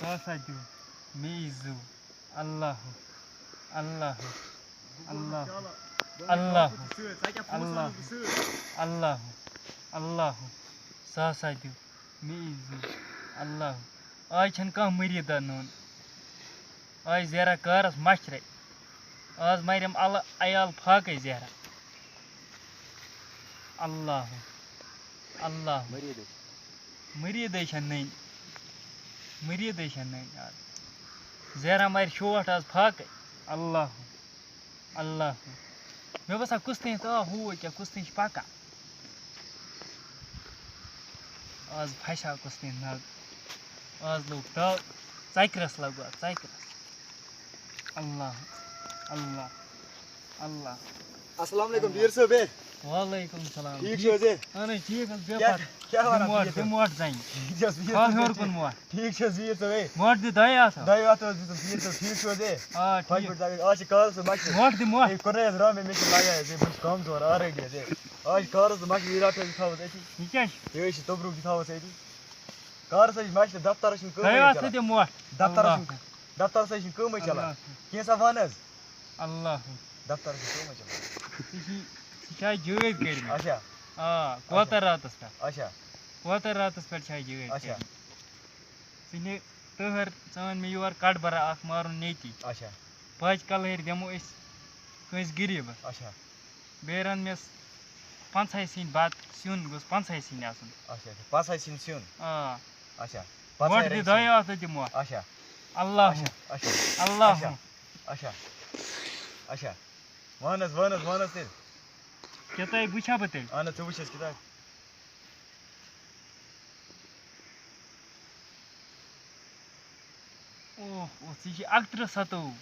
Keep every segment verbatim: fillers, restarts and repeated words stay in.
ہسا دیو مے زو۔ اللہ، اللہ، اللہ، اللہ، اللہ، اللہ، اللہ، سُہ ہسا دیو مے زو۔ اللہ، آز چھنہٕ کانٛہہ مُریٖدا نوٚن۔ آز زیرہ کارس مچھرے۔ آز مریم ال عیال فاقے زیرہ۔ اللہ، اللہ۔ مریٖدے۔ مریٖدے چھےٚ نٔنۍ۔ مریٖدے چھےٚ نٔنۍ آز۔ زیرہ مارِ شوٹھ آز فاقے۔ اللہ، اللہ۔ مےٚ باسان کُس تام آو ہوٗ کیٛاہ، کُس تام چھِ پکان۔ آز پھسیو کُس تام نگ۔ آز لوٚگ تاو۔ ژکرس لگو آز، ژکرس۔ اللہ، اللہ، اللہ۔ السلام علیکم، پیٖر صٲب، ہے۔ وعلیکم السلام۔ ٹھیٖک چھِو حظ، ہے؟ اہن حظ، ٹھیٖک حظ، بے کیٛاہ، پَتھ۔ کیٛاہ وَنان دِموٹھ، پیٖر صٲب؟ دِموٹھ زَنہِ۔ ٹھیٖک چھِ حظ، پیٖر کھال صٲب، ہیوٚر ٹھیٖک کُن چھِ؟ موٹھ۔ ٹھیٖک چھِ حظ، پیٖر صٲب، ہے؟ موٹھ دِ دۄیہِ اَتھٕ۔ دۄیہِ اَتھٕ حظ دِژٕم، پیٖر صٲب، ٹھیٖک چھِو حظ، ہے؟ آ، خۄش ٹھیٖک۔ پٲٹھۍ، آز چھِ کارَس سۭتۍ مَشغوٗل۔ موٹھ دِ موٹھ۔ ہے، کوٚرنَے حظ رام، مےٚ چھِ لَگان حظ، ہے، بہٕ چھُس کَمزور already حظ، ہے۔ آز چھِ کارَس سۭتۍ مَشغوٗل، یہِ رَٹھ حظ، یہِ تھاوَس أتی۔ یہِ کیٛاہ چھِ؟ یہِ حظ چھِ توٚبرُک، یہِ تھاوَس أتی۔ کارَس حظ چھِ مَشغوٗل، دفترَس چھِنہٕ کٲمٕے دۄیہِ اَتھٕ چَلان۔ دِ موٹھ۔ دفترَس چھِنہٕ، اللہ۔ دفترَس حظ چھِنہٕ کٲمٕے چَلان۔ اللہ۔ کینٛہہ سا وَن حظ۔ اللہ۔ دفترس چھِ کٲمٕے چلان۔ ژےٚ چھِ، ژےٚ چھِ اَتہِ جٲدۍ کٔرمٕتۍ۔ اچھا۔ آ، کوتر راتس پٮ۪ٹھ۔ اچھا۔ کوتر راتس پٮ۪ٹھ چھِ اَتہِ جٲدۍ اچھا۔ کٔرمٕتۍ۔ ژٕ نہِ تٔہر، ژٕ اَن مےٚ یور کٹہٕ برا اکھ مارُن نیتی۔ اچھا۔ پاچہِ کلہٕ ہیٚرِ دِمو أسۍ کٲنٛسہِ غریٖبس۔ اچھا۔ بیٚیہِ رَن مےٚ پنٛژاہہِ سِنۍ بتہٕ، سیُن گوٚژھ پنٛژاہہِ سِنۍ آسُن۔ اچھا، اچھا، پنٛژاہہِ سِنۍ سیُن۔ آ۔ اچھا۔ پنٛژاہہِ موٹھ دِ رنٛگۍ دۄیو سیُن۔ اَتھو دِمو۔ اچھا۔ اللہ۔ اچھا، اچھا، اللہ۔ اچھا۔ اچھا، اچھا۔ وَن حظ، وَن حظ، وَن حظ تیٚلہِ۔ کِتابہِ وٕچھا بہٕ تیٚلہِ؟ اَہَن حظ، ژٕ وٕچھ حظ کِتابہِ۔ اوہ، اوہ، ژٕ چھِ اَکتٕرٛہ ستووُہ۔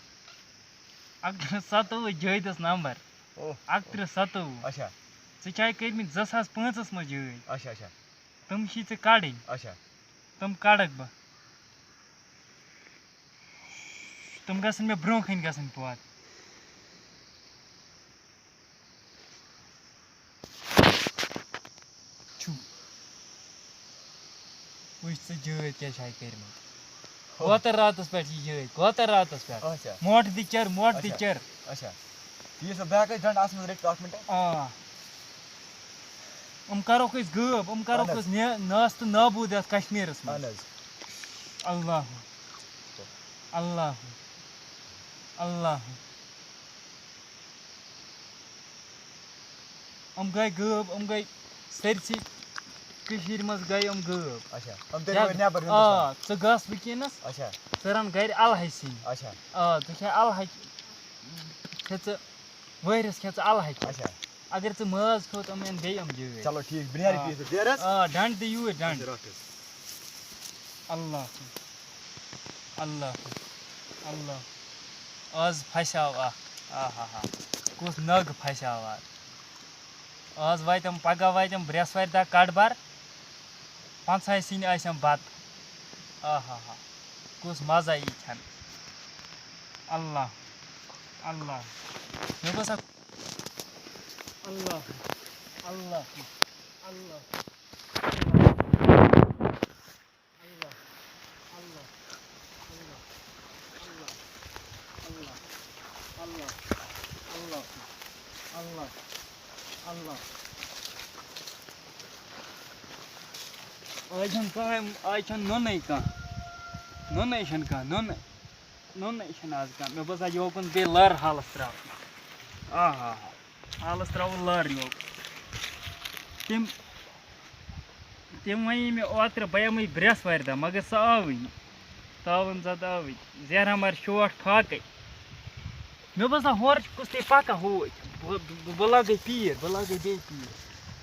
اَکتٕرٛہ ستووُہ جٲدِس نمبر۔ اوہ۔ اَکتٕرٛہ ستووُہ۔ اچھا۔ ژےٚ چھِ کٔرمٕتۍ زٕ ساس پانٛژَس منٛز جٲدۍ۔ اچھا، اچھا۔ تِم چھی ژےٚ کَڑٕنۍ۔ اچھا۔ تِم کَڑَکھ بہٕ۔ تِم گژھن مےٚ برونٛہہ کَنہِ گژھٕنۍ پٲدٕ۔ چھُ۔ وٕچھ ژٕ جٲدۍ کیٛاہ چھِ ہاے کٔرمٕتۍ۔ ہو۔ کوتر راتَس پٮ۪ٹھ یہِ جٲدۍ، کوتر راتَس پٮ۪ٹھ۔ اچھا۔ موٹہٕ دِ چَر، موٹہٕ دِ اچھا۔ چَر۔ اچھا۔ ٹھیٖک چھُ، بہٕ ہٮ۪کہٕ أسۍ ڈنٛڈ اَتھ منٛز رٔٹِتھ اَکھ مِنٹ؟ آ۔ یِم کَرہوکھ أسۍ غٲب، یِم کَرہوکھ اہن حظ۔ أسۍ نے-، ناس تہٕ نابوٗد یَتھ کشمیٖرَس منٛز۔ اہن حظ۔ اللہ۔ اللہ۔ اللہ۔ یِم گٔے غٲب، یِم گٔے سٲرسٕے کٔشیٖرِ منٛز گٔے یِم غٲب۔ اچھا، یِم تیٚلہِ یا-، وٲتۍ نٮ۪بر آ، ہِندُستان۔ ژٕ گژھ وٕنکیٚنَس، اچھا۔ ژٕ رَن گَرِ اَلہٕ ہَچہِ سِنۍ۔ اچھا۔ آ، ژٕ کھےٚ اَلہٕ ہَچہِ، کھےٚ ژٕ وٲرِس کھےٚ ژٕ اَلہٕ ہَچہِ۔ اچھا۔ اگر ژٕ ماز کھیوٚوُتھ، یِم یِن بیٚیہِ یِم جٲدۍ۔ چلو ٹھیٖک، بِنیٛارِ آ۔ پیٖس بیٚہہ حظ۔ آ، ڈنٛڈ دِ یوٗرۍ، ڈنٛڈ۔ اچھا، رَٹھ حظ۔ اللہ، اللہ، اللہ۔ آز پھسیو اکھ۔ آ ہا ہا۔ کُس نگ پھسیو آز۔ آز واتٮ۪م، پگاہ واتٮ۪م برٛٮ۪سوارِ دۄہ کٹہٕ بر۔ پنٛژاہہِ سِنۍ آسٮ۪م بتہٕ۔ آ ہا ہا۔ کُس مزٕ یی کھٮ۪نہٕ۔ اللہ، اللہ۔ مےٚ باسان، اللہ، اللہ، اللہ۔ اللہ، اللہ، اللہ۔ آز چھَنہٕ کانٛہہ، آز چھَنہٕ نوٚنُے کانٛہہ۔ نوٚنُے چھَنہٕ کانٛہہ، نوٚنُے۔ نوٚنُے چھَنہٕ آز کانٛہہ۔ مےٚ باسان، یوکُن پیٚیہِ لَر حالَس ترٛاوٕنۍ۔ آ ہا ہا۔ حالَس ترٛاوُن لَر یوکُن۔ تٔمۍ، تٔمۍ وَنے مےٚ اوترٕ، بہٕ یِمَے برٛٮ۪سوارِ دۄہ، مگر سُہ آوٕے نہٕ۔ تاوَن زَدٕ آوٕے۔ زیرہ مَرِ شوٹھ فاقَے۔ مےٚ باسان، ہورٕ چھُ کُس تام پَکان ہوٗ۔ بہٕ، بہٕ، بہٕ لاگَے پیٖر، بہٕ لاگَے بیٚیہِ پیٖر۔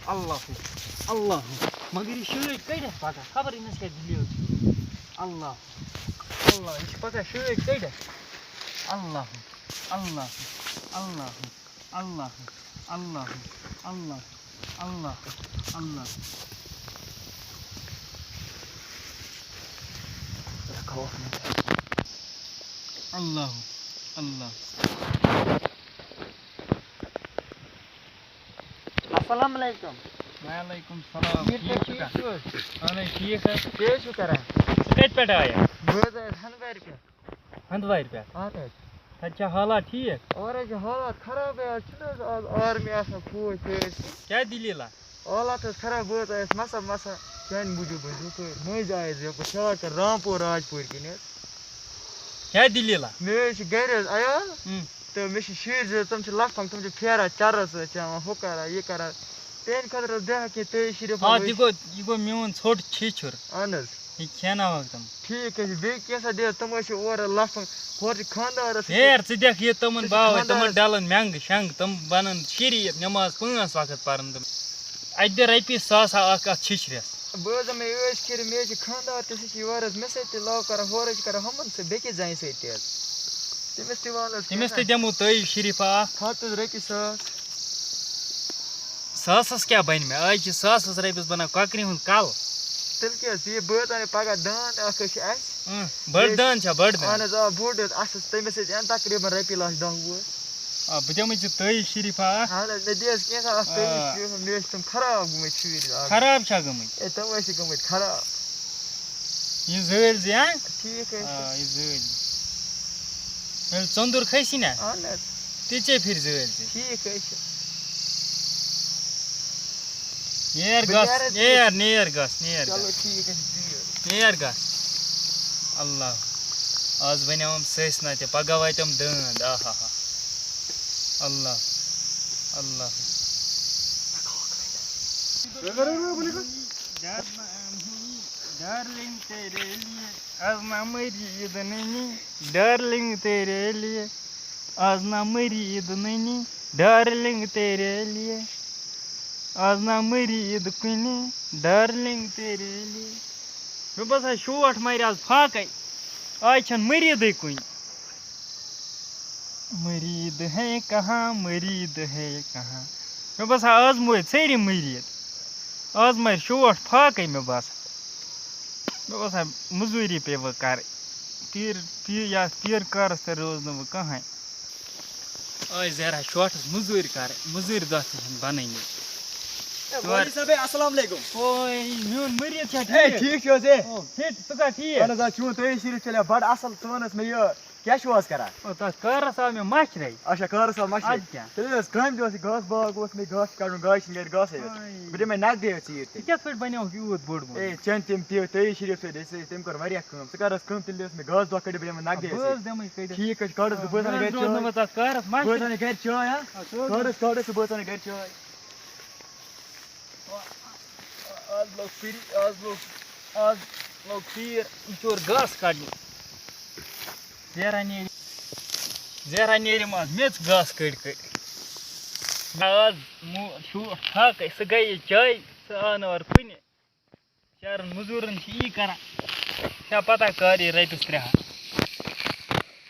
اللہ، اللہ۔ مگر یہِ شٲدۍ کٔڑِتھ پَکان، خبر أمِس کیٛاہ دٔلیٖل چھِ۔ اللہ، اللہ، یہِ چھِ پَکان شٲدۍ کٔڑِتھ۔ اللہ، اللہ، اللہ، اللہ، اللہ، اللہ، اللہ، اللہ۔ اللہ، اللہ۔ السلام علیکم۔ وعلیکم السلام۔ ٹھیٖک ٹھیٖک چھُکھا؟ چھُو؟ اہن حظ، ٹھیٖک حظ۔ کیٛاہ حظ چھُو کران؟ کَتہِ پٮ۪ٹھ آیَکھ؟ بہٕ حظ آیَس ہَنٛدوارِ پٮ۪ٹھ۔ ہَنٛدوارِ پٮ۪ٹھ؟ اَہَن حظ۔ تَتہِ چھا حالات ٹھیٖک؟ اورٕ حظ چھِ حالات خرابٕے، آز چھُنہٕ حظ آز آرمی آسان فوج سۭتۍ۔ کیٛاہ دٔلیٖلہ؟ حالات حظ خراب، بہٕ حظ آیَس مَسا مَسا چانہِ موٗجوٗب حظ یَپٲرۍ مٔنٛزۍ آیَس یَپٲرۍ شالکَر رامپور راجپوٗرۍ کِنۍ حظ۔ کیٛاہ دٔلیٖلہ؟ مےٚ حظ چھِ گَرِ حظ عیال۔ ہُم۔ تہٕ مےٚ چھِ شُرۍ زٕ، تِم چھِ لَفنٛگ، تِم چھِ پھیران چرس سۭتۍ، چٮ۪وان ہُہ کران، یہِ کران۔ تِہِنٛدِ خٲطرٕ حظ دِہا کینٛہہ تٲج شریٖفا آ، وٲج۔ تہِ گوٚو، یہِ گوٚو میون ژھوٚٹ چھِچھُر۔ اہن حظ۔ یہِ کھیٛاناوَکھ تِم۔ ٹھیٖک حظ چھِ، بیٚیہِ کینٛژھا دِہا، تِم حظ چھِ اورٕ لَفنٛگ، ہورٕ چھِ خانٛدارَس سۭتۍ۔ ہیر، ژٕ دِکھ یہِ تِمَن ژٕ چھِ باوَے، تِمَن خانٛدارَس ڈَلَن مٮ۪نٛگہٕ شٮ۪نٛگہٕ، تِم بَنَن شریٖف، نٮ۪ماز پانٛژھ وقت پَرَن تِم۔ اَتہِ دِ رۄپیہِ ساسا اَکھ اَتھ چھِچھرِس۔ بہٕ حظ دَپمَے عٲش کٔرِتھ، مےٚ حظ چھِ خانٛدار تہِ، سُہ چھِ یورٕ حظ مےٚ سۭتۍ تہِ love کران، ہورٕ حظ چھِ کران ہُمَن سۭتۍ، بیٚکِس زَنہِ سۭتۍ تہِ حظ۔ تٔمِس تہِ وَن حظ تٔمِس کینٛژھا۔ تہِ دِمو تٲج شریٖفا اَکھ۔ ہَتھ حظ رۄپیہِ ساس۔ ساسَس کیٛاہ بَنہِ مےٚ؟ آز چھِ ساسَس رۄپیَس بَنان کۄکرِ ہُنٛد کَلہٕ۔ تیٚلہِ کیٛاہ حظ، یہِ بہٕ حظ اَنَے پَگاہ دانٛد اَکھ حظ چھِ اَسہِ۔ اۭں، بٔڑ بیٚیہِ دانٛد چھا بٔڑ دانٛد؟ اہن حظ، آ، بوٚڑ حظ، اَسہِ حظ تٔمِس حظ یِن تقریٖباً رۄپیہِ لَچھ دَہ وُہ حظ۔ آ، بہٕ دِمَے ژےٚ تٲج شریٖفا اَکھ۔ اہن حظ، مےٚ دِ حظ کینٛژھا اَکھ تٲج آ۔ شریٖفا، مےٚ ٲسۍ تِم خراب گٔمٕتۍ شُرۍ اَز۔ خراب چھا گٔمٕتۍ؟ ہے، تِم ٲسۍ گٔمٕتۍ خراب۔ یہِ زٲلۍ زِ، ہا؟ ٹھیٖک حظ چھُ۔ آ، یہِ زٲلۍ۔ ییٚلہِ ژۄندُر کھسی نا، اہن حظ۔ تِژے پھِرِ زٲلۍ زِ۔ ٹھیٖک حظ چھُ۔ نیر بہٕ گژھ، نیرٕ حظ نیر، نیر گژھ، نیر چلو گژھ۔ ٹھیٖک حظ چھُ، بِہِو۔ نیر گژھ۔ اللہ۔ آز بنیوم سٔسۍ نہ تہِ، پگاہ واتٮ۪م دٲند۔ آہا ہا۔ اللہ۔ اللہ۔ ڈارلنگ تیرے لیے، آز نہ مری عید ننی۔ ڈارلنگ تیرے لیے، آز نہ مری عید ننی۔ ڈارلنگ تیرے لیے، آز نہ مری عید کُنی۔ ڈارلنگ تیرے لیے۔ مےٚ باسان شوٹھ مَرِ آز فاقَے۔ آز چھَنہٕ مٔریٖدٕے کُنہِ۔ مٔریٖد ہے کہاں، مٔریٖد ہے کہاں۔ مےٚ باسان آز مٔرۍ سٲری مٔریٖد۔ آز مَرِ شوٹھ فاقَے مےٚ باسان۔ مےٚ باسان مٔزوٗری پیٚیہِ وۄنۍ کَرٕنۍ۔ پیٖر، پیٖر، یَتھ پیٖر کارَس تہِ روز نہٕ وۄنۍ کٕہٕنۍ۔ آے زہرا شوٹھس مٔزوٗرۍ کَرٕنۍ، مٔزوٗرۍ دۄہ تہِ چھِنہٕ بَنٲنی۔ اے، تور۔ مولوی صٲب، اے، السلام علیکم۔ اوے، میون مٔریٖد چھا اے، ٹھیٖک؟ ٹھیٖک چھُ حظ، اے؟ او، فِٹ، ژٕ کَتھ ٹھیٖک؟ اہن حظ، آ، چون تٲج شریٖف چلے بَڑٕ اَصٕل، ژٕ وَن حظ مےٚ یہِ، کیٛاہ چھُو حظ کَران؟ او، تَتھ کارَس آو مےٚ مَشرَے۔ اچھا، کارَس آو مَشرَے۔ اَدٕ کیٛاہ؟ تیٚلہِ حظ کامہِ دۄہ اوس یہِ گاسہٕ باغ اوس مےٚ گاسہٕ کَڑُن، گاسہٕ چھِنہٕ گَرِ گاسَے یوت۔ اوے۔ بہٕ دِمَے نَقدٕے یوت ژیٖرۍ تیٚلہِ۔ ژٕ کِتھ پٲٹھۍ بَنیوکھ یوٗت بوٚڑ مول؟ اے، چٲنۍ تِم تہِ تٲج شریٖف سۭتۍ ٲسۍ، تٔمۍ کٔر واریاہ کٲم۔ ژٕ کَر حظ کٲم، تیٚلہِ دِ حظ مےٚ گاسہٕ دۄہ کٔڑِتھ، بہٕ دِمَے نَقدٕے یوت بہٕ ژیٖرۍ۔ حظ دِمَے کٔڑِتھ۔ ٹھیٖک حظ چھُ، کَڑ حظ، بہٕ بہٕ حظ اَنَے مےٚ گَرِ حظ روٚٹ چاے۔ نہٕ وۄنۍ تَتھ کارَس مَشرَے۔ بہٕ حظ اَنَے گَرِ چاے، ہا؟ آ، ژٕ حظ کَڑ حظ، کَڑ حظ، ژٕ بہٕ حظ اَنَے گَرِ چاے۔ آز لوٚگ پھِرِ، آز لوٚگ، آز لوٚگ تیٖر، یہِ ژوٚر گاسہٕ کَڑنہِ۔ زیرہ نیرِ، زیرہ نیرِ منٛز میٚژ گاسہٕ کٔڑۍ کٔڑۍ۔ آز مو-، شوٗ-، فاقَے، سُہ گٔیے چاے، سُہ آو نہٕ اورٕ کُنہِ۔ بِچارَن مٔزوٗرَن چھِ یی کَران۔ چھا پَتہ کَر یی رۄپیَس ترٛےٚ ہَتھ؟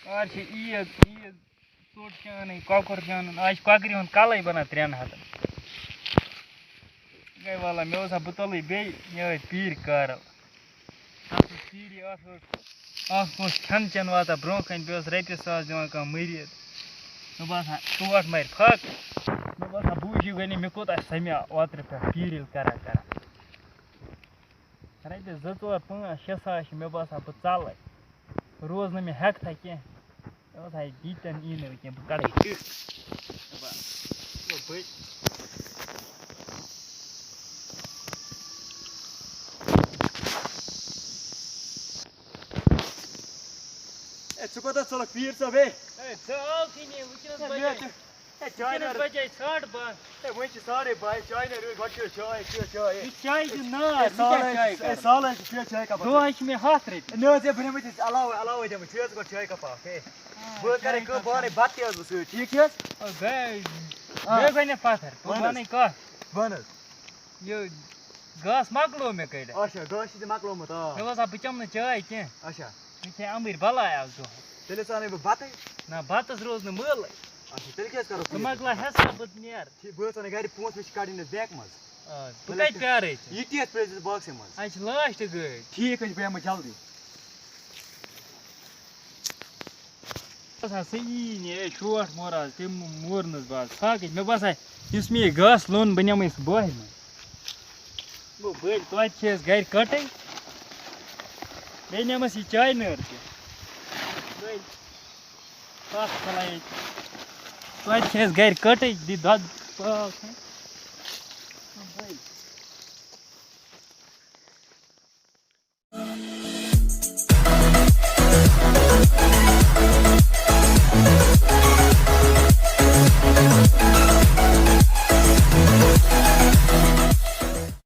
آز چھِ عیٖد، عیٖد ژوٚٹ چھِ اَنٕنۍ، کۄکُر چھِ اَنُن۔ آز چھِ کۄکرِ ہُنٛد کَلَے بَنان ترٛٮ۪ن ہَتَن۔ گٔے وَلہ، مےٚ اوس ہا بہٕ تُلٕے بیٚیہِ یِہوٚے پیٖرۍ کارَل۔ تَتھ اوس پیٖرۍ اَکھ اوس، اَکھ اوس کھٮ۪ن چٮ۪ن واتان برٛونٛہہ کَنہِ، بیٚیہِ اوس رۄپیہِ ساس دِوان کانٛہہ مٔریٖد۔ مےٚ باسان، ٹوٹھ مَرِ پھَکھ۔ مےٚ باسان، بوٗزِو وۄنۍ مےٚ کوٗتاہ سَمیو اوترٕ پٮ۪ٹھ پیٖرۍ ییٚلہِ کَران کَران۔ رۄپیَس زٕ، ژور، پانٛژھ، شےٚ ساس چھِ مےٚ باسان بہٕ ژَلَے۔ روز نہٕ مےٚ ہٮ۪کتھا کینٛہہ۔ مےٚ باسان، ییٚتٮ۪ن یی نہٕ وۄنۍ کینٛہہ، بہٕ کَڑَے ٹِک۔ دَپان، یہِ گوٚو بٔلۍ۔ اے، ژٕ کوٗتاہ ژَلَکھ پیٖر صٲب، ہے؟ اے، ژٕ آوکھٕے نہٕ، وٕنکٮ۪نَس ہے، بَجے۔ مےٚ تہِ ہے، چاے وٕنکٮ۪نَس نہ بَجے ساڑٕ باہ۔ ہے، وۄنۍ چھِ ساڑے باہ، چاے نہ روٗز، گۄڈٕ چیٚیو چاے، چیٚیو چاے۔ یہِ چاے دِ نار، ہے، یہِ کیٛاہ سالَے چاے چھِ، ہے، کَرٕ؟ سالَے چھِ، چیٚیو چاے کَپا۔ دۄہَے چھِ مےٚ ہَتھ رۄپیہِ۔ ہے، مےٚ حظ ہے، بہٕ نِمَے ژےٚ علاوَے، علاوَے دِمَے، چیٚیو ژٕ گۄڈٕ چاے کَپا اَکھ، ہے۔ آ، بہٕ حظ کَرَے چاے کٲم، کَپا۔ پانَے بَتہٕ تہِ حظ بہٕ سۭتۍ، ٹھیٖک چھِ حظ؟ او، گٔے، آ۔ بیٚیہِ گۄڈٕنٮ۪تھ پَتھَر، بہٕ وَن حظ۔ وَنَے کَتھ۔ وَن حظ۔ یہِ گاسہٕ مۄکلو مےٚ کٔڑِتھ۔ اچھا، گاسہٕ چھِ ژےٚ مۄکلومُت، آ۔ مےٚ باسان، بہٕ چَمہٕ نہٕ چاے کینٛہہ۔ اچھا۔ مےٚ کھے اَمبٕرۍ بَلاے اَکھ دۄہ۔ تیٚلہِ حظ اَنَے بہٕ بَتَے۔ نہ، بَتَس روز نہٕ مٲلٕے۔ اچھا، تیٚلہِ کیٛاہ حظ کَرو ژٕ کٲم؟ مۄکلاو حِساب، بہٕ نیرٕ۔ ٹھیٖک، بہٕ حظ اَنَے گَرِ پونٛسہٕ، مےٚ چھِ کَڑٕنۍ حظ بینٛک منٛز۔ آ، بہٕ تیٚلہِ کَتہِ حظ پیٛارَے ژےٚ؟ یہِ تہِ حظ پیٚیہِ بہٕ باغسٕے منٛز۔ اَسہِ چھِ لاسٹ گٲڑۍ۔ ٹھیٖک حظ چھِ، بہٕ یِمہٕ جلدی۔ آسان سُہ یی نہٕ، اے، شوٹھ مور آز، تٔمۍ مورنَس بہٕ آز فاقٕے۔ مےٚ باسان، یُس مےٚ یہِ گاسہٕ لوٚن، بہٕ نِمہٕ أمِس بۄہہِ منٛز۔ گوٚو بٔلۍ، توتہِ چھِ أسۍ گَرِ کَٹٕنۍ۔ بیٚیہِ نِمَس یہِ چایہِ نٲر تہِ. اَکھ پھٕلے. توتہِ چھِ أسۍ گَرِ کٔٹٕج، دی دۄد پٲو ژھٕن.